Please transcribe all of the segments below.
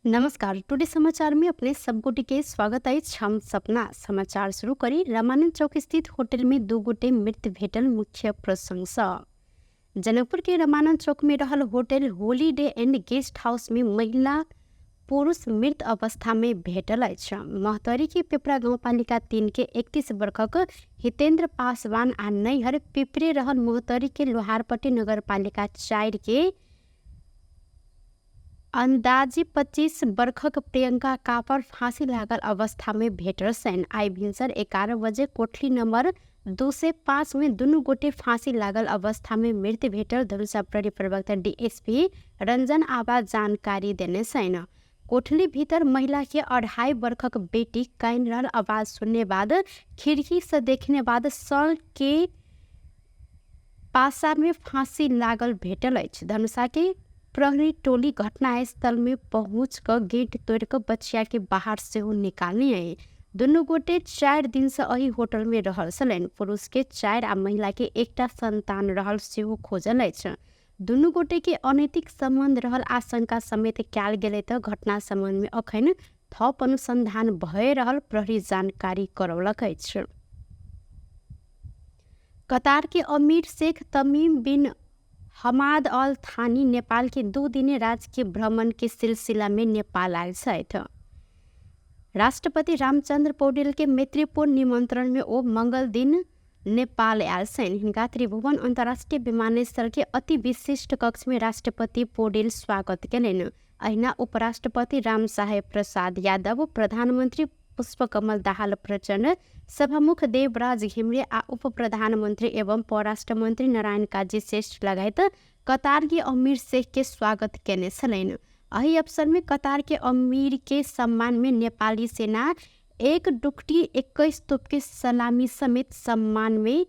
नमस्कार, टुडे समाचार में अपने सब गोटे के स्वागत अछि। हम सपना समाचार शुरू करी रामानंद चौक स्थित होटल में दू गोटे मृत भेटल मुख्य प्रसंग सँ। जनकपुर के रामानंद चौक में रहल hotel holiday and guest house में महिला पुरुष मृत अवस्था में भेटल अछि। महोत्तरी के पिपरा गाउँपालिका 3 के 31 वर्षक हितेंद्र पासवान आ नैहर पिपरे रहल महोत्तरी के लोहारपट्टी नगरपालिका 4 के अन्दाजी 25 बरखक प्रियंका कापर फाँसी लागल अवस्थामे भेटल छनि। आइ भिनसर 11 बजे कोठली नंबर 205 मे दुनू गोटे फाँसी लागल अवस्थामे मृत भेटल धनुषा प्रहरी प्रवक्ता डीएसपी रंजन आबा जानकारी देने छनि। कोठली भीतर महिला के 2.5 बरखक बेटी कानि रहल आवाज सुनने बाद खिड़की से देखने बाद सल के पासामे फाँसी लागल भेटल अछि। धनुषा के प्रहरी टोली घटनास्थल में पहुँच कऽ गेट तोड़ि कऽ बचिया के बाहर सेहो निकालने अइ। दुनू गोटे 4 दिन से एहि होटल में रहल छलनि। पुरुष के 4 आ महिला के एकटा संतान रहल सेहो खोजल अछि। दुनू गोटे के अनैतिक संबंध रहल आशंका समेत कयल गेलै तऽ घटना संबंध में अखन थप अनुसंधान भए रहल प्रहरी जानकारी करौलक अछि। कतार के अमीर शेख तमीम बिन हमाद अल थानी नेपाल के 2 दिने राजकीय भ्रमण के सिलसिला में नेपाल आयल छथि। राष्ट्रपति रामचंद्र पौडेल के मैत्रीपूर्ण निमंत्रण में ओ मंगल दिन नेपाल आयल छनि। हिनका त्रिभुवन अंतर्राष्ट्रीय विमानस्थल के अति विशिष्ट कक्ष में राष्ट्रपति पौडेल स्वागत केलनि। अहिना उपराष्ट्रपति राम साहेब प्रसाद यादव, प्रधानमंत्री पुष्पकमल दाहाल प्रचण्ड, सभामुख देवराज घिमिरे आ उप प्रधानमंत्री एवं परराष्ट्र मंत्री नारायण काजी श्रेष्ठ लगायत कतार के अमीर शेख के स्वागत केने छलनि। एहि अवसर में कतार के अमीर के सम्मान में नेपाली सेना 1 डुकटी 21 तोप के सलामी समेत सम्मान में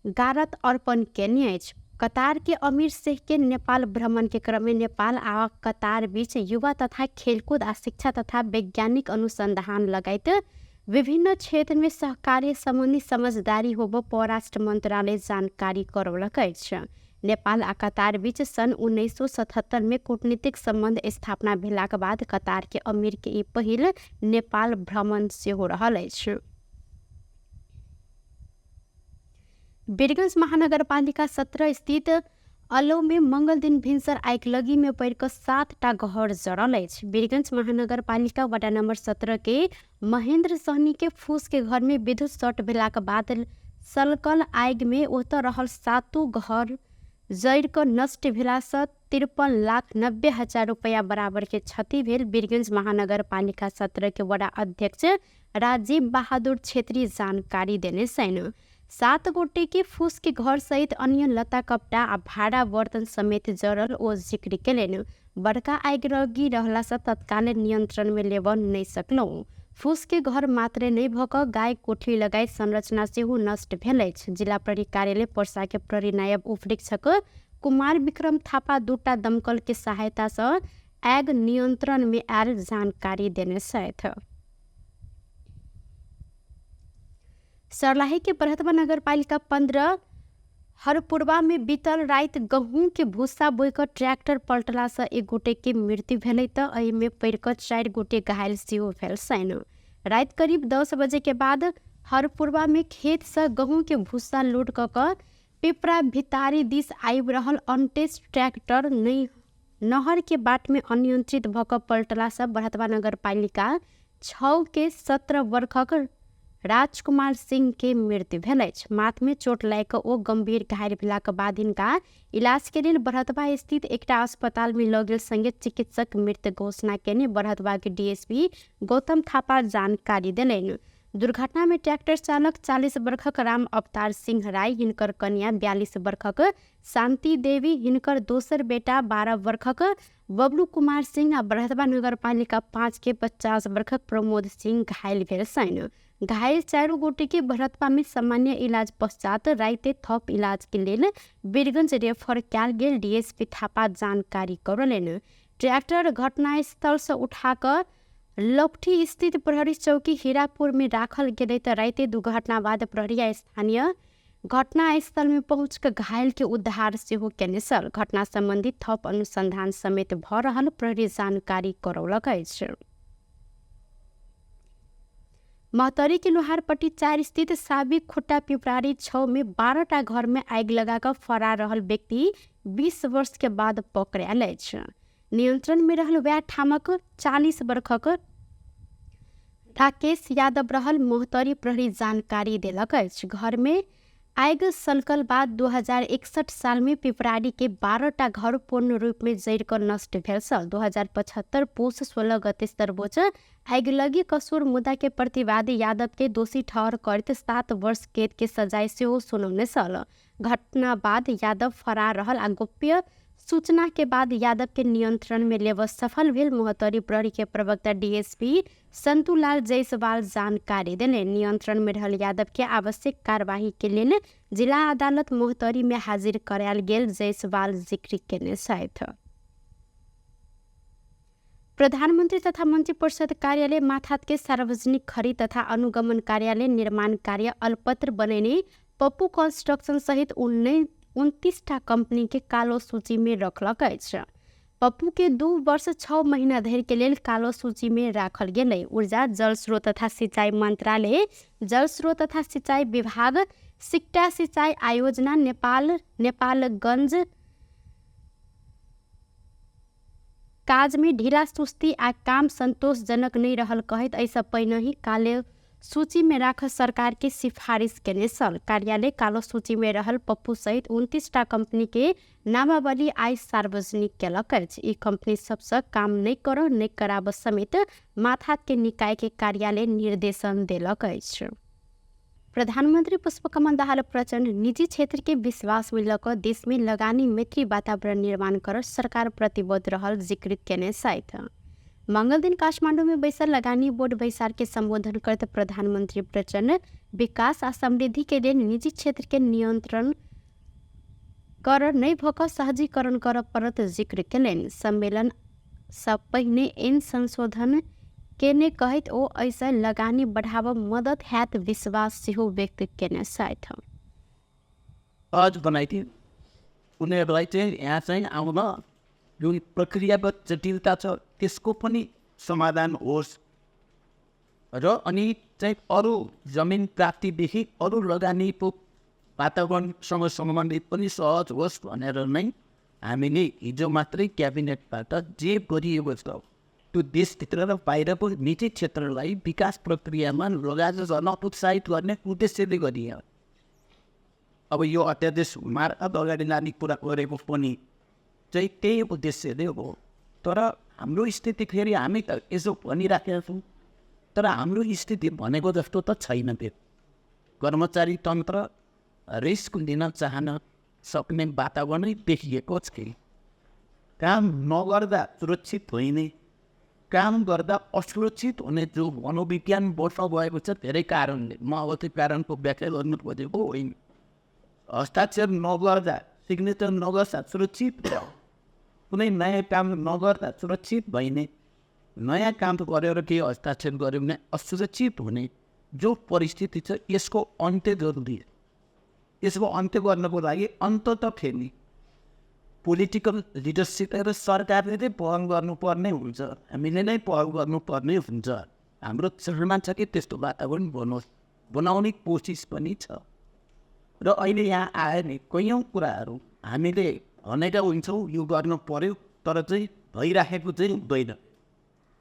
गारत अर्पण केने अछि। कतार के अमीर शेख के नेपाल भ्रमण के क्रम में नेपाल आ कतार बीच युवा तथा खेलकूद आ शिक्षा तथा वैज्ञानिक अनुसंधान लगायत विभिन्न क्षेत्र में सहकार्य संबंधी समझदारी होब परराष्ट्र मंत्रालय जानकारी करौलक अछि। नेपाल आ कतार बीच सन् 1977 में कूटनीतिक संबंध स्थापना भेलाक बाद कतार के अमीर के ई पहिल नेपाल भ्रमण सेहो रहल अछि। बीरगंज महानगरपालिका 17 स्थित अलौ में मंगल दिन भिनसर आगिलगी में पड़ि कऽ 7टा घर जरल अछि। बीरगंज महानगरपालिका वार्ड नंबर 17 के महेंद्र सहनी के फूस के घर में विद्युत शॉर्ट भेलाक बाद सलकल आगि में ओतऽ रहल 7 घर जरि कऽ नष्ट भेलासँ 53,90,000 रुपया बराबर के क्षति भेल बीरगंज महानगरपालिका 17 के वडा अध्यक्ष राजीव बहादुर छेत्री जानकारी देने छनि। 7 गोटे के फूस के घर सहित अन्य लता कपड़ा आ भाड़ा बर्तन समेत जरल ओ जिक्र केलनि। बड़का आगिलगी रहलासँ तत्काल नियंत्रण में लेबऽ नहि सकलहुँ। फूस के घर मात्रे नहि भऽ कऽ गाय कोठली लगायत संरचना सेहो नष्ट भेल अछि। जिला प्रहरी कार्यालय पर्सा के प्रहरी नायब उपरीक्षक कुमार विक्रम थापा 2टा दमकल के सहायता सँ आगि नियंत्रण में आयल जानकारी देने छथि। सर्लाही के बरहतवा नगरपालिका 15 हरपुरवा में बीतल राति गहूँ के भूसा बोहि कऽ ट्रैक्टर पलटला सँ एक गोटे के मृत्यु भेलै तऽ एहि में पड़ि कऽ 4 गोटे घायल सेहो भेल छनि। राति करीब 10 बजे के बाद हरपुरवा में खेत सँ गहूँ के भूसा लोड कऽ कऽ पिपरा भितारी दिस आबि रहल अनटेस्ट ट्रैक्टर नहर के बाट में अनियंत्रित भऽ कऽ पलटला सँ बरहतवा नगरपालिका 6 के 17 वर्षक राजकुमार सिंह के मृत्यु भेल अछि। माथ में चोट लागि कऽ ओ गंभीर घायल भेलाक बाद हिनका इलाज के लेल बरहतवा स्थित एकटा अस्पताल में लऽ गेल संगे चिकित्सक मृत घोषणा केने बरहतवा के डीएसपी गौतम थापा जानकारी देलनि। दुर्घटना में ट्रैक्टर चालक 40 वर्षक राम अवतार सिंह राय, हिनकर कन्या 42 वर्षक शांति देवी, हिनकर दोसर बेटा 12 वर्षक बबलू कुमार सिंह आ बरहतवा नगरपालिका 5 के 50 वर्षक प्रमोद सिंह घायल भेल छनि। घायल 4 गोटे के बरहतवा में सामान्य इलाज पश्चात राइते थप इलाज के लेल वीरगंज रेफर कयल गेल डीएसपी थापा जानकारी करौलनि। ट्रैक्टर घटनास्थल से उठा कऽ लौकठी स्थित प्रहरी चौकी हीरापुर में राखल गेलै तऽ राइते दुर्घटना बाद प्रहरी आ स्थानीय घटनास्थल में पहुँच के घायल के उद्धार सेहो केने छल। घटना संबंधी थप अनुसंधान समेत भ रहल प्रहरी जानकारी करौलक अछि। महोत्तरी के लोहारपट्टी 4 स्थित साबिक खुट्टा पिपरारी 6 में 12टा घर में आगि लगा कऽ फरार रहल व्यक्ति 20 वर्ष के बाद पकड़ायल अछि। नियंत्रण में रहल वएह ठामक 40 वर्षक राकेश यादव रहल महोत्तरी प्रहरी जानकारी देलक अछि। घर में आगि सलकल बाद 2061 साल में पिपरारी के 12टा घर पूर्ण रूप में जरि कऽ नष्ट भेल छल। 2075 पुस 16 गते सर्वोच्च आगिलगी कसूर मुद्दा के प्रतिवादी यादव के दोषी ठहर करैत 7 वर्ष कैद के सजाय सेहो सुनौने छल। घटना बाद यादव फरार रहल आ गोप्य सूचना के बाद यादव के नियंत्रण में लेबऽ सफल भेल महोत्तरी प्रहरी के प्रवक्ता डीएसपी संतुलाल जायसवाल जानकारी देने। नियंत्रण में रहल यादव के आवश्यक कार्यवाही के लेल जिला अदालत महोत्तरी में हाजिर करायल गेल जायसवाल जिक्र केने छथि। प्रधानमन्त्री तथा मन्त्री परिषद कार्यालय माथात के सार्वजनिक खरिद तथा अनुगमन कार्यालय निर्माण कार्य अलपत्र बनेने पप्पू कंस्ट्रक्शन सहित 29टा कंपनी के कालो सूची में रखलक अछि। पप्पू के 2 वर्ष 6 महीना धरि के लेल कालो सूची में राखल गेलै। ऊर्जा जलस्रोत तथा सिंचाई मंत्रालय जलस्रोत तथा सिंचाई विभाग सिक्टा सिंचाई आयोजना नेपाल नेपालगंज काज में ढीला सुस्ती आ काम संतोषजनक नहीं रहल कहैत एहिसँ पहिनहि काले सूची में राख सरकार के सिफारिश केने छल। कार्यालय कालो सूची में रहल पप्पू सहित 29टा कंपनी के नामावली आइ सार्वजनिक केलक अछि। ई कंपनी सबसँ काम नहि कर नहि कराब समेत माथात के निकाय के कार्यालय निर्देशन देलक अछि। प्रधानमन्त्री पुष्पकमल दाहाल प्रचण्ड निजी क्षेत्र के विश्वास में लऽ कऽ देश में लगानी मैत्री वातावरण निर्माण कर सरकार प्रतिबद्ध रहल जिक्र केने छथि। मंगल दिन काठमांडू में बैसल लगानी बोर्ड बैसार के संबोधन करैत प्रधानमंत्री प्रचण्ड विकास आ समृद्धि के लेल निजी क्षेत्र के नियंत्रण कर नहि भऽ कऽ सहजीकरण करऽ पड़त जिक्र केलनि। सम्मेलन सँ पहिने एन संशोधन केने कहैत ओ एहिसँ लगानी बढ़ाबऽ मदद हैत विश्वास सेहो व्यक्त केने छथि। आज बनाइदियो उनीहरूलाई चाहिँ यहाँ चाहिँ आउन जुन प्रक्रियागत जटिलता छ त्यसको पनि समाधान होस् र अनि चाहिँ अरू जमिन प्राप्तिदेखि अरू लगानीको वातावरणसँग सम्बन्धित पनि सहज होस् भनेर नै हामीले हिजो मात्रै क्याबिनेटबाट जे गरिएको छ त्यो देशभित्र र बाहिरको निजी क्षेत्रलाई विकास प्रक्रियामा लगानी गर्न उत्साहित गर्ने उद्देश्यले गरियो। अब यो अध्यादेश मार्फत अगाडि लाने कुरा गरेको पनि चाहिँ त्यही उद्देश्यले हो। तर हाम्रो स्थिति फेरि हामी त यसो भनिराखेका छौँ, तर हाम्रो स्थिति भनेको जस्तो त छैन। त्यो कर्मचारी तन्त्र रिस्क लिन चाहन सक्ने वातावरणै देखिएको छैन। काम नगर्दा सुरक्षित होइने, काम गर्दा असुरक्षित हुने जो मनोविज्ञान बढ्न गएको छ धेरै कारणले, म अब त्यो कारणको व्याख्या गर्नु खोजेको होइन। हस्ताक्षर नगर्दा, सिग्नेचर नगर्दा सुरक्षित, कुनै नयाँ काम नगर्दा सुरक्षित भइने, नयाँ काम गरेर केही हस्ताक्षर गऱ्यो भने असुरक्षित हुने जो परिस्थिति छ यसको अन्त्य जरुरी हो। यसको अन्त्य गर्नको लागि अन्तत फेरि पोलिटिकल लिडरसिप र सरकारले नै पहल गर्नुपर्ने हुन्छ, हामीले नै पहल गर्नुपर्ने हुन्छ। हाम्रो चाहना छ कि त्यस्तो वातावरण बनोस्, बनाउने कोसिस पनि छ। र अहिले यहाँ आयो नि कैयौँ कुराहरू हामीले भनेका हुन्छौँ यो गर्नु पर्यो, तर चाहिँ भइराखेको चाहिँ हुँदैन।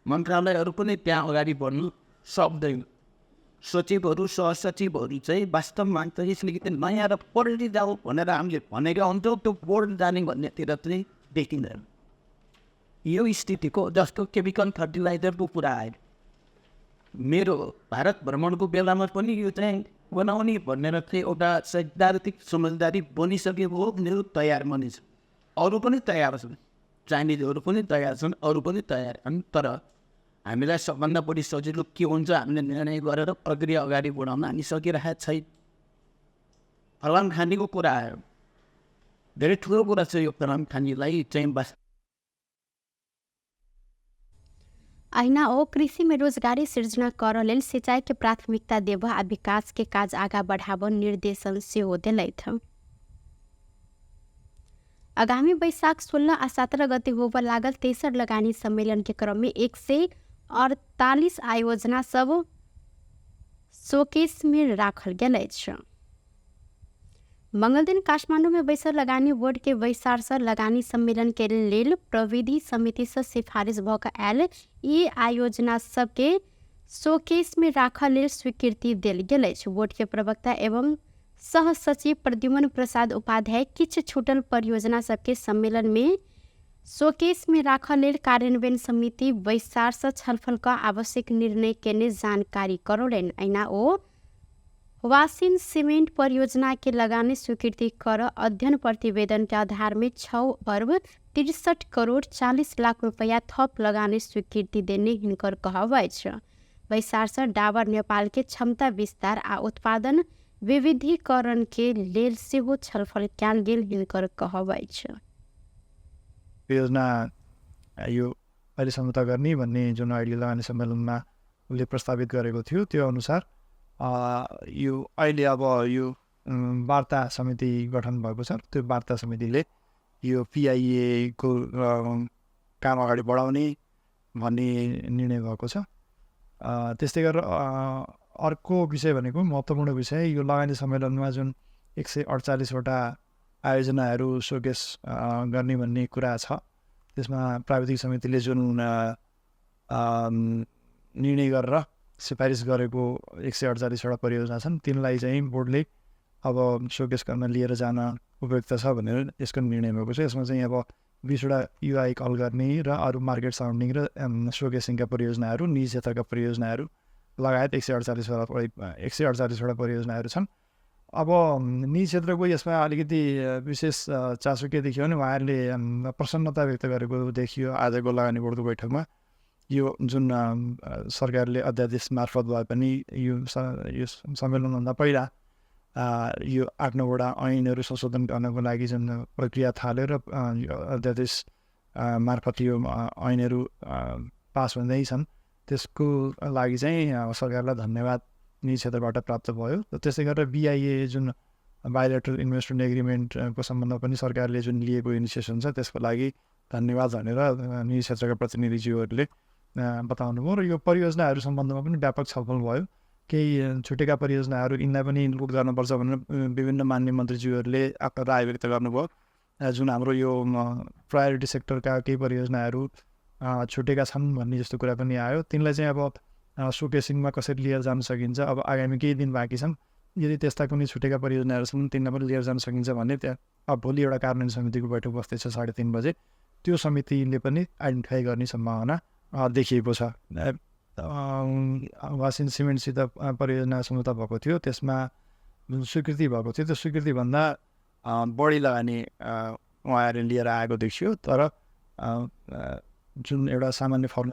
मन्त्रालयहरू पनि त्यहाँ अगाडि बढ्नु सक्दैन। सचिवहरू सहसचिवहरू चाहिँ वास्तवमा चाहिँ यसले नयाँ र पढ्दै जाऊ भनेर हामीले भनेका हुन्छौँ, त्यो बोर्ड जाने भन्नेतिर चाहिँ देखिँदैन। यो स्थितिको जस्तो केमिकल फर्टिलाइजरको कुरा आयो, मेरो भारत भ्रमणको बेलामा पनि यो चाहिँ बनाउने भनेर चाहिँ एउटा सैद्धान्तिक समझदारी बनिसकेको हो। उनीहरू तयार पनि छ, अरू पनि तयार छन्, चाइनिजहरू पनि तयार छन्, अरू पनि तयार छन्। तर हामीलाई सबभन्दा बढी सजिलो के हुन्छ हामीले निर्णय गरेर प्रक्रिया अगाडि बढाउन हामी सकिरहेको छैन। फलाम खानीको कुरा आयो, धेरै ठुलो कुरा छ यो फलाम खानीलाई चाहिँ। अहिना ओ कृषि में रोजगारी सृजना करऽ लेल सिंचाई के प्राथमिकता देबऽ आ विकास के काज आगा बढ़ाबऽ निर्देशन सेहो देलथि। आगामी बैशाख 16 आ 17 गते होबऽ लागल तेसर लगानी सम्मेलन के क्रम में 148 आयोजना सब शोकेस में राखल गेल अछि। मंगलदिन काठमांडू में बैसल लगानी बोर्ड के बैसार से लगानी सम्मेलन के लेल प्रविधि समिति से सिफारिश भऽ कऽ आयल ई आयोजना सबके शोकेस में राखऽ लेल स्वीकृति देल गेल अछि। बोर्ड के प्रवक्ता एवं सह सचिव प्रद्युमन प्रसाद उपाध्याय किछु छूटल परियोजना सबके सम्मेलन में शोकेस में राखऽ लेल कार्यान्वयन समिति बैसार से छलफल कऽ आवश्यक निर्णय केने जानकारी करौलनि। अहिना ओ वासिन सीमेंट परियोजना के लगानी स्वीकृति कर अध्ययन प्रतिवेदन के आधार में 6 अर्ब 63 करोड़ 40 लाख रुपया थप लगानी स्वीकृति देने हिनकर कहब अछि। बैसार से डाबर नेपाल के क्षमता विस्तार आ उत्पादन विविधीकरण के लेल सेहो छलफल कयल गेल हिनकर कहब अछि। योजना यो अहिले सम्झौता गर्ने भन्ने जुन अहिले लगानी सम्मेलनमा उसले प्रस्तावित गरेको थियो त्यो अनुसार यो अहिले अब यो वार्ता समिति गठन भएको छ। त्यो वार्ता समितिले यो पिआइएको काम अगाडि बढाउने भन्ने निर्णय भएको छ। त्यस्तै गरेर अर्को विषय भनेको महत्त्वपूर्ण विषय यो लगानी सम्मेलनमा जुन 148वटा आयोजनाहरू शोकेस गर्ने भन्ने कुरा छ, त्यसमा प्राविधिक समितिले जुन निर्णय गरेर सिफारिस गरेको 148वटा परियोजना छन् तिनलाई चाहिँ बोर्डले अब शोकेस गर्न लिएर जान उपयुक्त छ भनेर यसको निर्णय भएको छ। यसमा चाहिँ अब 20वटा युआई कल गर्ने र अरू मार्केट साउन्डिङ र शोकेसिङका परियोजनाहरू, निजी क्षेत्रका परियोजनाहरू लगायत 148वटा परियोजनाहरू छन्। अब निजी क्षेत्रको यसमा अलिकति विशेष चासो के देखियो भने उहाँहरूले प्रसन्नता व्यक्त गरेको देखियो आजको लगानी बोर्डको बैठकमा। यो जुन सरकारले अध्यादेश मार्फत भए पनि यो सम्मेलनभन्दा पहिला यो 8-9 वटा ऐनहरू संशोधन गर्नको लागि जुन प्रक्रिया थाल्यो र अध्यादेश मार्फत यो ऐनहरू पास हुँदै छन्, त्यसको लागि चाहिँ सरकारलाई धन्यवाद निजी क्षेत्रबाट प्राप्त भयो। र त्यसै गरेर बिआइए जुन बाइलेटरल इन्भेस्टमेन्ट एग्रिमेन्टको सम्बन्धमा पनि सरकारले जुन लिएको इनिसिएसन छ त्यसको लागि धन्यवाद भनेर निजी क्षेत्रका प्रतिनिधिज्यूहरूले बताउनु भयो। र यो परियोजनाहरू सम्बन्धमा पनि व्यापक छलफल भयो। केही छुटेका परियोजनाहरू यिनलाई पनि इन्क्लुड गर्नुपर्छ भनेर विभिन्न मान्य मन्त्रीज्यूहरूले आफ्नो राय व्यक्त गर्नुभयो। जुन हाम्रो यो प्रायोरिटी सेक्टरका केही परियोजनाहरू छुटेका छन् भन्ने जस्तो कुरा पनि आयो। तिनलाई चाहिँ अब शोकेसिङमा कसरी लिएर जान सकिन्छ, अब आगामी केही दिन बाँकी छन्, यदि त्यस्ता कुनै छुटेका परियोजनाहरू छन् तिनलाई पनि लिएर जान सकिन्छ भन्ने त्यहाँ अब भोलि एउटा कार्यान्वयन समितिको बैठक बस्दैछ 3:30 बजे, त्यो समितिले पनि आइडेन्टिफाई गर्ने सम्भावना देखिएको छ। वासिन सिमेन्टसित परियोजना सम्झौता भएको थियो, त्यसमा जुन स्वीकृति भएको थियो त्यो स्वीकृतिभन्दा बढी लगानी उहाँहरूले लिएर आएको देखियो। तर जुन एउटा सामान्य फर्म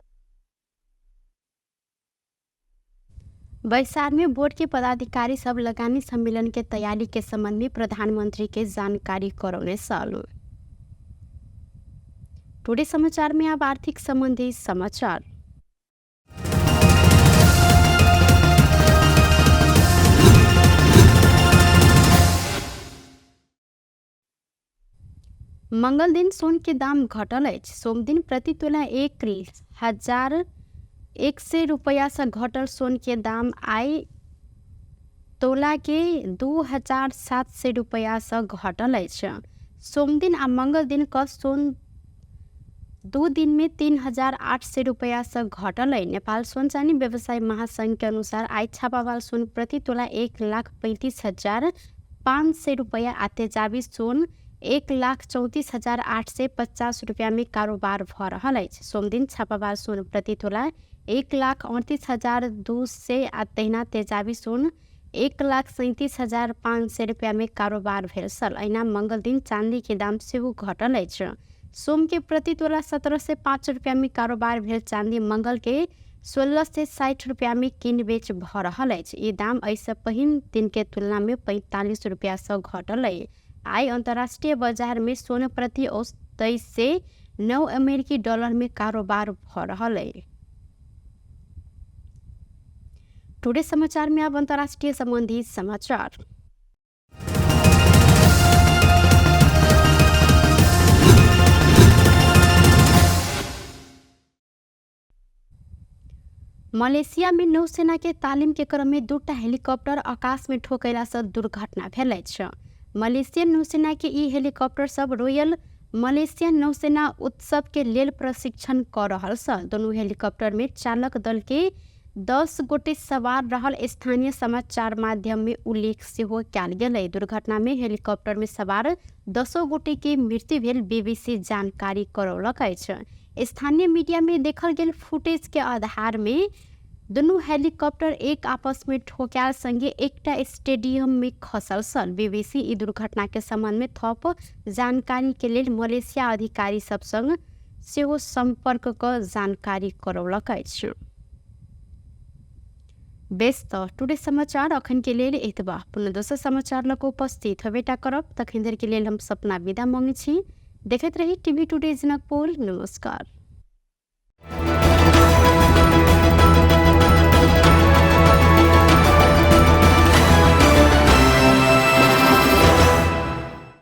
बैसार में बोर्ड के पदाधिकारी सब लगानी सम्मेलन के तैयारी के संबंध में प्रधानमंत्री के जानकारी करौने साल। टुडे समाचार में अब आर्थिक संबंधी समाचार। मंगल दिन सोन के दाम घटल अछि। सोमदिन प्रति तोला 1100 रुपया से घटल सोन के दाम आइ तोला के 2700 रुपया से घटल अछि। सोमदिन आ मंगल दिन क सोन 2 दिन में 3800 रुपया से घटल है। नेपाल सोन चानी व्यवसाय महासंघ के अनुसार आइ छापावाल सोन प्रति तोला 1,35,500 रुपया आ तेजाबी सोन 1,34,850 रुपया में कारोबार भ रहल अछि। सोमदिन छापावाल सोन प्रति तोला 1,38,200 आ तहिना तेजाबी सोन 1,37,500 रुपया में कारोबार भेल छल। अहिना मंगल दिन चांदी के दाम सेहो घटल अछि। सोम के प्रति तोला 1705 रुपया में कारोबार भेल चांदी मंगल के 1660 रुपया में किन बेच भ रहल अछि। ई दाम एहिसँ पहिन दिन के तुलना में 45 रुपया सँ घटल अछि। आइ अंतर्राष्ट्रीय बाजार में सोन प्रति औसत 2309 अमेरिकी डॉलर में कारोबार भ रहल अछि। टुडे समाचार में अब अंतर्राष्ट्रीय संबंधी समाचार। मलेशिया में नौसेना के तालीम के क्रम में दूटा हेलीकॉप्टर आकाश में ठोकैला से दुर्घटना भेल अछि। मलेशियन नौसेना के ई हेलीकॉप्टर सब रॉयल मलेशियन नौसेना उत्सव के लेल प्रशिक्षण कऽ रहल छल। दुनू हेलीकॉप्टर में चालक दल के 10 गोटे सवार रहल स्थानीय समाचार माध्यम में उल्लेख सेहो कयल गेलै। दुर्घटना में हेलीकॉप्टर में सवार 10 गोटे के मृत्यु भेल बीबीसी जानकारी करौलक अछि। स्थानीय मीडिया में देखल गेल फुटेज के आधार में दुनू हेलीकॉप्टर एक आपस में ठोकायल संगे एकटा स्टेडियम में खसल छल। बीबीसी ई दुर्घटना के संबंध में थप जानकारी के लेल मलेशिया अधिकारी सब संग सेहो संपर्क क जानकारी करौलक अछि। बेस त टुडे समाचार अखन के लेल एतबा। पुनः दोसर समाचार लऽ कऽ उपस्थित हेबेटा करब। तखन धरि के लेल हम सपना विदा मांगै छी। देखैत रही टीवी टुडे जनकपुर। नमस्कार।